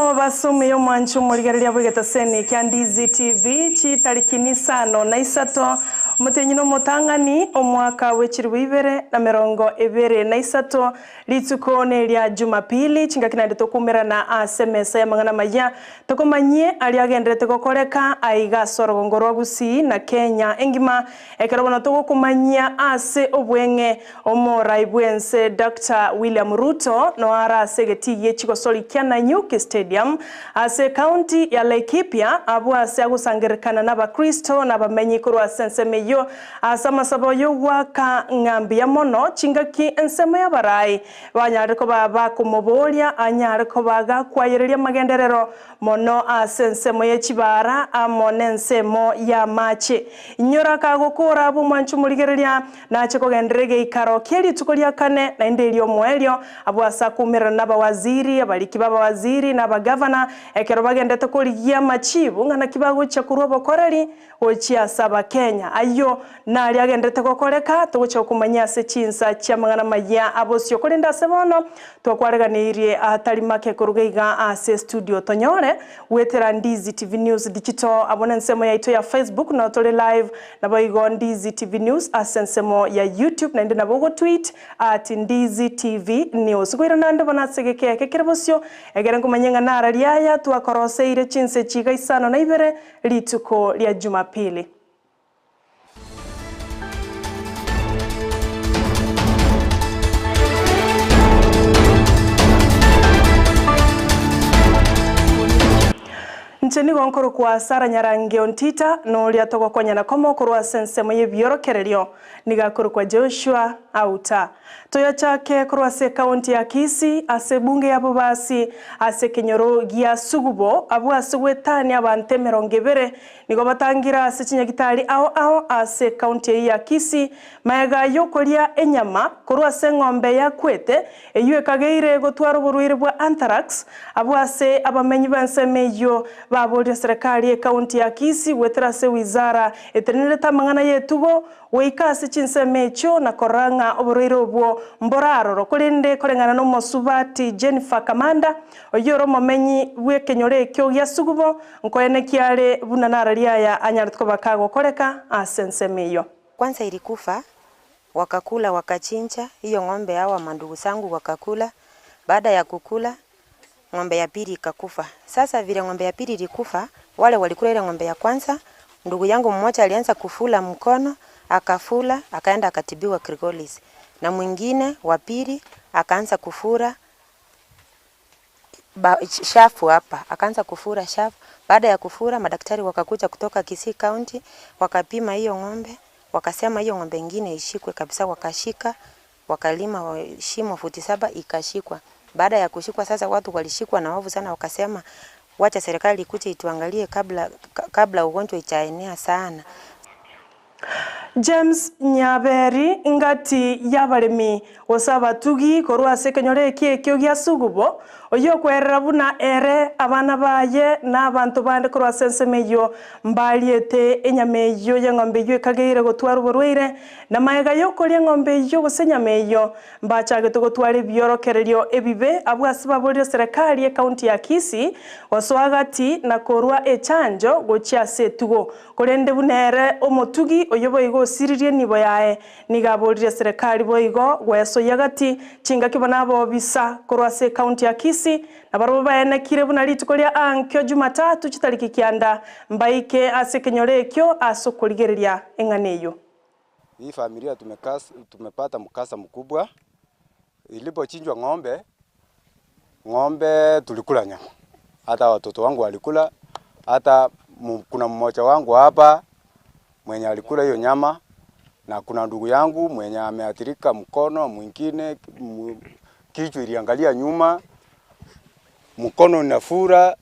Omobaso omuya omwanche omorigereria bw'egetaseni kia Ndizi TV chitariki nisano na isato omotenyi na omotang'ani omwaka bw'echilifu ibere na merongo ebere na isato rituko neria Jumapili chingaki naende tokumerana ase emesa y'amang'ana amaya tokomanyie aria agenderete gokoreka aiga ase orogongo rwa Gusii na Kenya engima Ekero bono togokomanyia ase obweng'e, omorai bw'ense Doctor William Ruto noare ase egetii gie chigosori kia Nanyuki Stadium ase ekaunti ya Laikipia abwo ase agosangererekana n'abakristo na abamenyi korwa ase ensemo eyio ase amasabo y'ogoaka ng'a mbuya mono chingaki ensemo y'abarai banyare koba bakomoboria anyare koba gakwayereria amagenderero Mono ase ensemo ye chibaara amo nensemo y'amache. Inyora kagokora abwo omwanche omorigereria, nache kogenderera egeikaro kie rituko ria kane, naende eri'omoerio, abwo ase akoumerana nabawaziri, abariki b'abawaziri, na abagavana, ekero bagendete korigia amachibu ng'a naki bagochia korwa obokoreri gochia ase Abakenya. Ayio nario agenderete gokoreka, togochia gokomanyia ase chinsa chi'amang'ana amayia abosio. Korende ase bono, twakwareganeirie atari make koruga iga ase estudio tonyore goetera Ndizi TV News Digital abwo nensemo yaito ya Facebook nao tore live, naboigo Ndizi TV News ase ensemo ya YouTube naende nabo ogotweet at Ndizi TV News. Nkoirana ande bono ase egeka eke kere bosio, egere nkomanye ng'a nararia aya twakoroseire chinsa echi iga isano na ibere Rituko ria Jumapili. Inche nigo nkorokwa Sarah Nyarangi Ontita, na oria togokonyana komo korwa ase ensemo y'ebiorokererio nigo akorokwa Joshua Auta. Toyachake korwa ase ekaunti ya Kisii ase ebunge ya Bobasi ase ekenyoro gia Sugubo abwo ase gwetania abanto emerongo ebere nigo batangire ase chinyagitari ao ao ase ekaunti eyio ya Kisii maega yokoria enyama korwa ase eng'ombe yakwete eyio ekageire gotwara oborwaire bwa anthrax abwo ase abamenyi b'ensemo eyio baborire serikali y'ekaunti ya Kisii goetera ase wizara etenenerete amang'ana y'etugo Goika ase chinsemo echio na korora ng'a oborwaire obwo mboraroro, korende koreng'ana nomosubati Jennifer Kamanda, oyio ore omomenyi bw'ekenyoro ekio gia Sugubo, nkoenekia are buna nararia aya anyarete koba kagokoreka ase ensemo eyio. Kwanza ilikufa, wakakula wakachinja, hiyo ng'ombe hawa mandugu zangu wakakula, baada ya kukula, ng'ombe ya pili ikakufa. Sasa vile ng'ombe ya pili ilikufa, wale walikula ile ng'ombe ya kwanza, ndugu yangu mmoja alianza kufura mkono, akafura, akaenda akatibiwa Kilgoris. Na mwingine wa pili akaanza kufura ba, shafu hapa, akaanza kufura shafu. Baada ya kufura, madaktari wakakuja kutoka Kisii County, wakapima hiyo ng'ombe, wakasema hiyo ng'ombe ingine ishikwe kabisa, wakashika wakalima shimo futi saba ikashikwa. Baada ya kushikwa sasa, watu walishikwa na hofu sana, wakasema wacha serikali ikuje ituangalie kabla, kabla ugonjwa ichaenea sana. James Nyaberi, Ngati y'abaremi gose abatugi korwa ase ekenyoro eki ekio gia Sugubo, Oyio okwerera buna ere, abana baye, na abanto bande korwa ase ensemo eyio mbariete enyama eyio y'eng'ombe eyio ekageire gotwara oborwaire, na magega y'okoria eng'ombe eyio gose enyama eyio, mbachagete gotwara ebiorokererio ebibe abwo ase baborire serekari y'ekaunti ya Kisii gosoa gati na korua echanjo gochia ase etugo. Korende buna ere omotugi oyio boigo osiririe enibo yaye, Nigo aborire serekari boigo gwesoyia gati chingaki bono abobisa korwa ase ekaunti ya Kisii na barabwo baenekire buna rituko ria ankio Jumatatu chitariki kianda mbaike ase ekenyoro ekio ase okorigereria eng'ana eyio. Hii familia tumepata mkasa mkubwa, ilipochinjwa ng'ombe, ng'ombe tulikula nyama, hata watoto wangu walikula, hata kuna mmoja wangu hapa mwenye alikula hiyo nyama na kuna ndugu yangu mwenye ameathirika mkono, mwingine kichwa iliangalia nyuma, mkono inafura,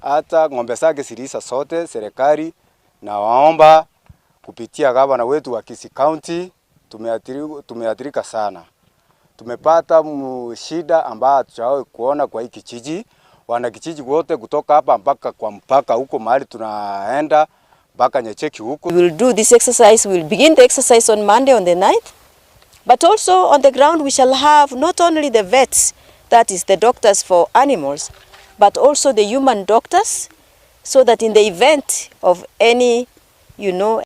hata ng'ombe zake ziliisha zote. Serikali nawaomba kupitia gavana wetu wa Kisii County, tumeathirika sana, tumepata shida ambayo hatujawahi kuona kwa hii kijiji. Wanakijiji wote kutoka hapa mpaka kwa mpaka huko mahali tunaenda mpaka Nyacheki huko. We will do this exercise, we will begin the exercise on Monday on the 9th, but also on the ground we shall have not only the vets, that is the doctors for animals, but also the human doctors so that in the event of any you know.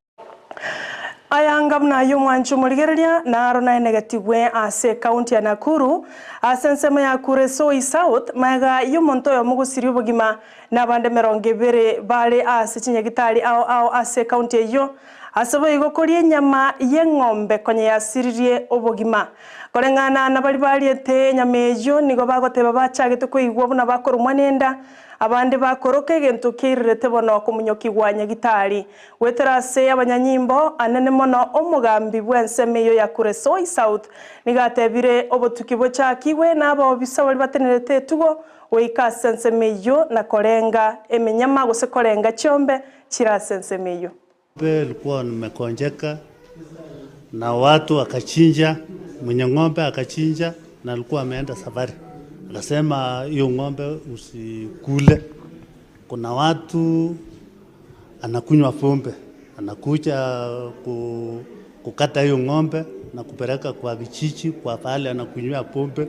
Ayanga buna ayio omwanchi omorigereria naro naenegetigwe ase ekaunti ya Nakuru ase ensemo ya Kuresoi South magega y'omonto oyomo gosiria obogima na abande 20 bare ase chinyagitari ao ao ase ekaunti eyio ase boigo koria enyama y'eng'ombe konya yasiririe obogima. Koreng'ana nabaria bariete enyama eyio nigo bagoteba bachagete koigwa buna bakoromwa nenda Abande bakoroka egento kiairerete bono komunyokigwa nyagitari. Goetera ase abanyanyimbo anene mono omogambi bw'ensemo eyio ya Kuresoi South nigo atebire obotuki bochakigwe na abaobisa baria batenerete etugo goika ase ensemo eyio na korenga emenyama gose korenga chiombe chire ase ensemo eyio. Ng'ombe ilikuwa nimekonjeka na watu wakachinja, mwenye ng'ombe akachinja na alikuwa ameenda safari, akasema hiyo ng'ombe usikule. Kuna watu anakunywa pombe, anakuja kukata hiyo ng'ombe na kupeleka kwa vijiji, kwa pahali anakunywia pombe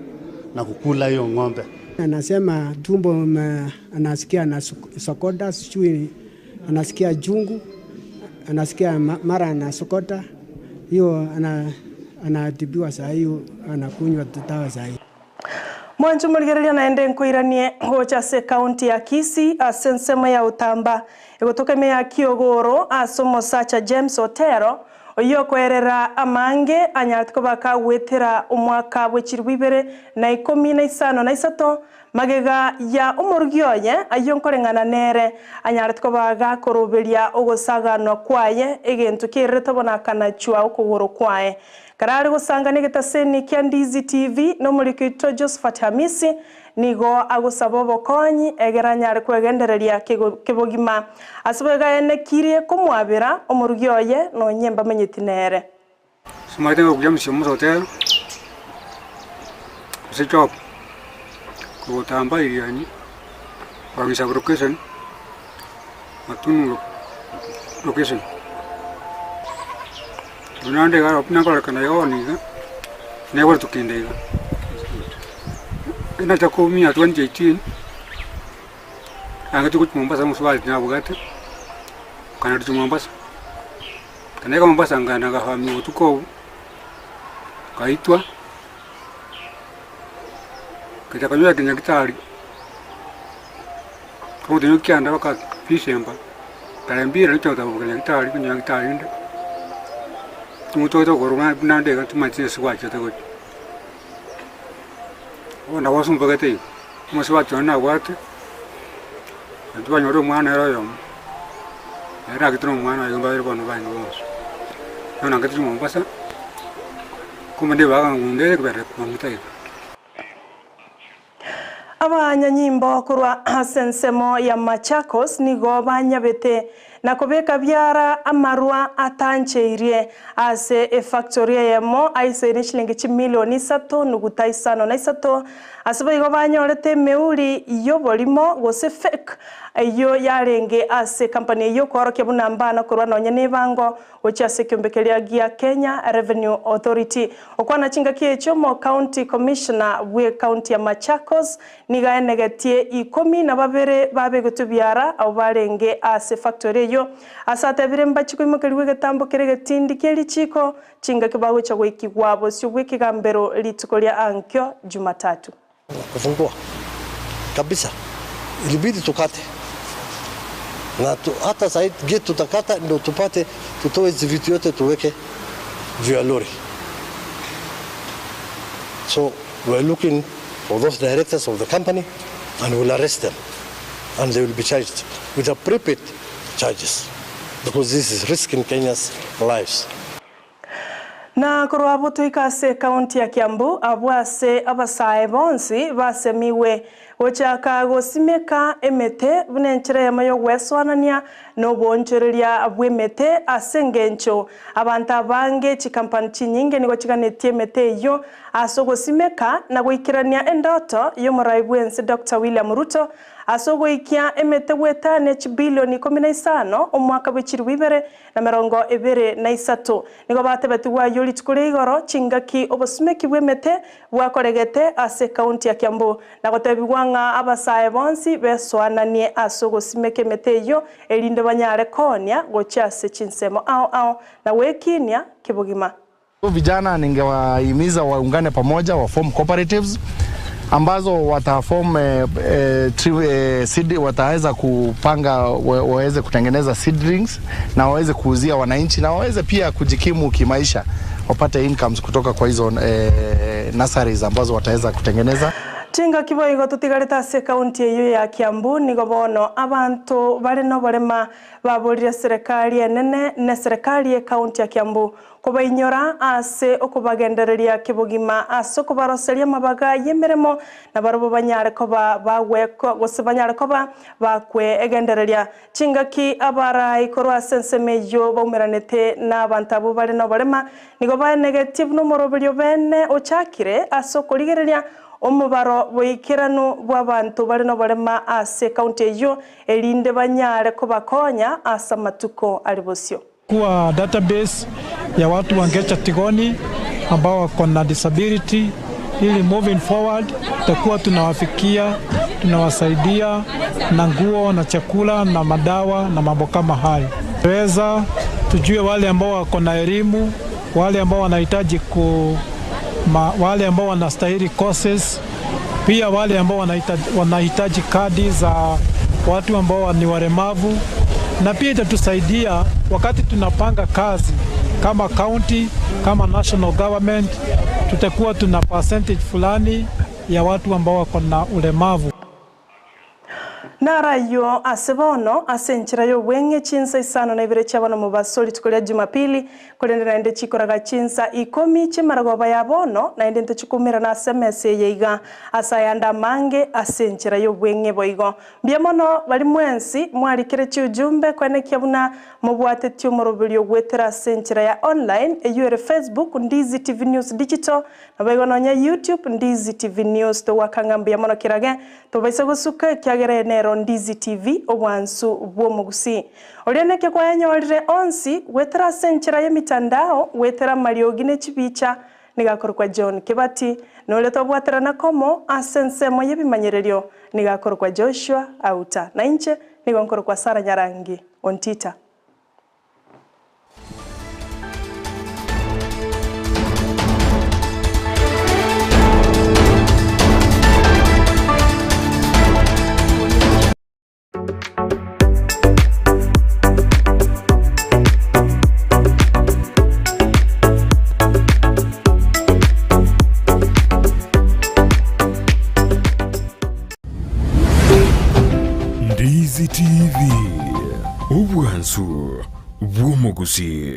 na kukula hiyo ng'ombe. Anasema tumbo anasikia anasokota, sijui anasikia chungu, anasikia mara anasokota, hiyo anatibiwa saa hiyo, anakunywa dawa saa hiyo. Mwanche omorigereria naende nkoiranie gocha ase ekaunti ya Kisii ase ensemo ya Utamba egotoka ime ya Kiogoro ase omosacha James Otero oyio okoerera amange anyarete koba kagwetera omwaka bwe chilifu ibere na ikomi na isano na isato Magega ya omorugi oye ayio nkoreng'ana nere, anyarete koba gakoroberia ogosaganwa kwaye, egento kererete bono akanachwa okogoro kwaye. Karare gosangana egetaseni kia Ndizi TV nomoriki oito Josephat Hamisi, nigo agosaba obokonyi egere anyare kwegendereria kebogima. Ase boigo aenekirie komwabera omorugi oye nonye mbamenyeti nere. Somaete ng'a okuya mosio mosotero, gose chopo, kogotamba irianyi, korang'isa location, matunu location. Naende iga buna nkorekana iga bono iga, naigorete kende iga. Nacha koumia 2018, nagete gochia Mombasa omosubati nabwate, nkaenda gochia Mombasa. Nkaika Mombasa nkaenda nkafamia obotuko obwo, nkaitwa, nkacha konyora kinyagitari, ogotenena kianda mpaka December, tarehe mbili nacha gotaboka nyagitari konyora nyagitari inde, omotwe oito okorwa buna nde iga timanyeti ase gwachete gochia. Bono nabo osumbegete igo, omosubati one nabwate, intwe twanyora omwana ere oyomo. Nere agitire omwana oye mbabere bono baino bonsi. Bono nangete Mombasa, kumbe ndibaga ng'unde ekebere maguta iga. Abanyanyimbo korwa ase ensemo ya Machakos nigo banyabete na kobeka biara amarwa atancheirie ase efactory eyemo aisaine chilingi chimilioni isato nuguta isano na isato ase boigo banyorete emeuri y'oborimo gose fake Eyio yarenge ase ekampani eyio okoorokia buna mbana korwa nonya nebango gochia ase ekeombe keria gia Kenya Revenue Authority. Okwana chingaki echio omo County Commissioner bwe county ya Machakos nigo aenegetie ikomi na babere babegetwe biara abwo barenge ase factory eyio ase atebire mbachie koimokerigwa egetambo kere egetindi kie richiko chingaki bagochia goikigwa bosio bw'ekegambero rituko ria ankio Jumatatu. Kufungua kabisa ilibidi tukate na tu, hata sahii gate tutakata ndio tupate tutoe hizi vitu yote tuweke juu ya lori. So we are looking for those directors of the company and we'll arrest them and they will be charged with appropriate charges because this is risking Kenya's lives. Na korwa abwo toike ase ekaunti ya Kiambu, abwo ase abasae bonsi basemigwe gochaka gosimeka emete buna enchera eyemo y'ogwesoanania na oboonchoreria bw'emete ase engencho abanto abange chikampani chinyinge nigo chiganetie emete eyio ase ogosimeka na goikerania endoto y'omorai bw'ense Doctor William Ruto ase ogoikia emete goetania chibilioni ikomi na isano omwaka bwe chilifu ibere na 23. Nigo batebetigwe ayio rituko ria igoro chingaki obosimeki bw'emete bwakoregete ase ekaunti ya Kiambu, na gotebigwa ng'a abasae bonsi besoananie ase ogosimeka emete eyio, erinde banyare koonia gochia ase chinsemo ao ao, na gwekinia kebogima. Vijana ningewahimiza waungane pamoja wa form cooperatives ambazo wata form eh, eh, tree, eh, seed, wataweza kupanga waweze kutengeneza seedlings na waweze kuuzia wananchi na waweze pia kujikimu kimaisha, wapate incomes kutoka kwa hizo eh, nurseries ambazo wataweza kutengeneza. Chingaki boigo totigarete ase ekaunti eyio ya Kiambu, nigo bono abanto bare noborema baborire serikali enene ne serikali y'ekaunti ya Kiambu kobainyora ase okobagendereria kebogima ase okobaroseria amabaga y'emeremo na barobwo banyare koba bagweko gose banyare koba bakwegendereria. Chingaki abarai korwa ase ensemo eyio baumeranete nabanto abwo bare noborema nigo baenegetie buna omoroberio bene ochakire ase okorigereria Omobaro boikeranu bw'abanto bare noborema ase ekaunti eyio, erinde banyare kobakonya ase amatuko are bosio. Kuwa database ya watu wa Ngecha Tigoni ambao wako na disability ili moving forward tutakuwa tunawafikia, tunawasaidia na nguo na chakula na madawa na mambo kama hayo. Weza tujue wale ambao wako na elimu, wale ambao wanahitaji ku ma, wale ambao wanastahili courses, pia wale ambao wanahitaji, wanahitaji kadi za watu ambao ni walemavu, na pia itatusaidia wakati tunapanga kazi kama county, kama national government, tutakuwa tuna percentage fulani ya watu ambao wako na ulemavu. Naro ayio ase bono, ase enchera y'obweng'e chinsa isano na ibere chia bono mobaso rituko ria Jumapili, korende naende chikoraga chinsa ikomi chi'emarogoba ya bono, naende ntochikoumerana ase emesa eye iga, ase ayande amange ase enchera y'obweng'e boigo. Mbuya mono baria mwensi mwarikire chiujumbe koenekia buna mobwatetie omoroberio goetera ase enchera ya online, eyio ere Facebook, Ndizi TV News Digital, Naboigo nonya YouTube Ndizi TV News togoaka ng'a mbuya mono kerage tobaisa gosuka ekiagera eye nero Ndizi TV obwansu bw'omogusii. Oria neke kwayanyorire onsi goetera ase enchera y'emitandao goetera amariogi ne chibicha nigo akorokwa John Kibati na oria twabwaterana komo ase ensemo y'ebimanyererio nigo akorokwa Joshua Auta na inche nigo nkorokwa Sarah Nyarangi Ontita. Ndizi TV, obwansu bw'omogusii.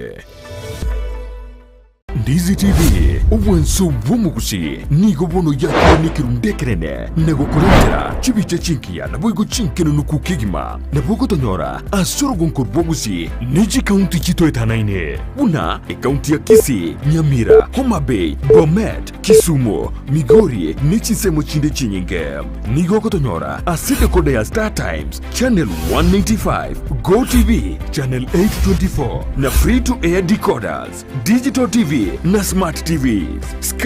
Ndizi TV, obwansu bw'omogusii nigo bono yakire nekerundu ekenene na gokorentera chibicha chingiya naboigo chinkenenuku kegima. Nabo ogotonyora ase orogonko rw'ogusii ne chikaunti chitoetanaine buna ekaunti ya Kisii, Nyamira, Homa Bay, Bomet, Kisumu, Migori ne chinsemo chinde chinyinge. Nigo ogotonyora ase decoder ya Star Times, Channel 195, Go TV, Channel 824 na Free to Air decoders, Digital TV na Smart TVs.